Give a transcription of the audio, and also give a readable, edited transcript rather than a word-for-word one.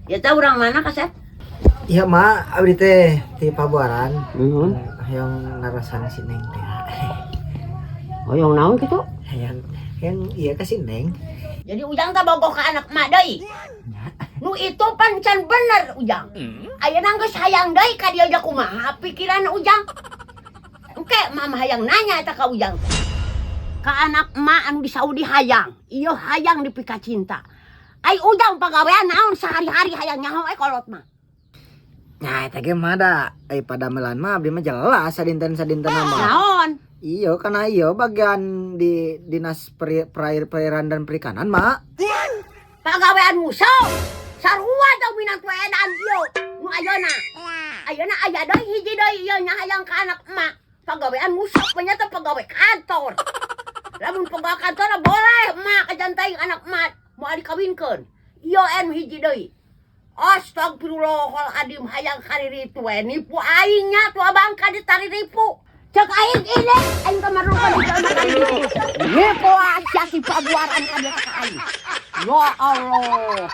Ya teh urang mana, kasep? Iya, Mak, abdi teh ti Pabuaran. Nuhun. Hayang narasan si Neng teh. Hoyong naon kitu? Hayang hayang iya ka si Neng. Jadi Ujang teh bogoh ka anak emak deui. Nu itu pan can bener Ujang. Ayeuna geus hayang deui ka dieu, kumaha pikiran Ujang? Engke mama hayang nanya eta ka Ujang teh. Ka anak emak anu di Saudi hayang. Ieu hayang dipika cinta. Ai Ujang pagawean naon sehari-hari, hayang nyaho eh kolot mah. Nah, eta ge mah da ai padamelan mah abdi mah jelas sadinten-sadinten mah. Naon? Iya, karena iya bagian di Dinas Perairan dan Perikanan, Mak. Pagawean musuh. Sarua tau minantu edan ieu. Nu ayeuna. Ayeuna aya deui hiji deui ieu nya hayang ka anak emak. Pagawean musuh nya teh pegawai kantor. Lamun pegawai kantor boleh emak kajantaing anak emak mau dikawinkeun. Ieu en hiji deui. Astagfirullahaladzim, hayang kariritu we nipu aing nya tuh abang ka ditariripu. Cek aing ini, aing kamarlukan di jalan kariripu. Nipu aja si Pabuaran ka dia ka aing. Ya Allah.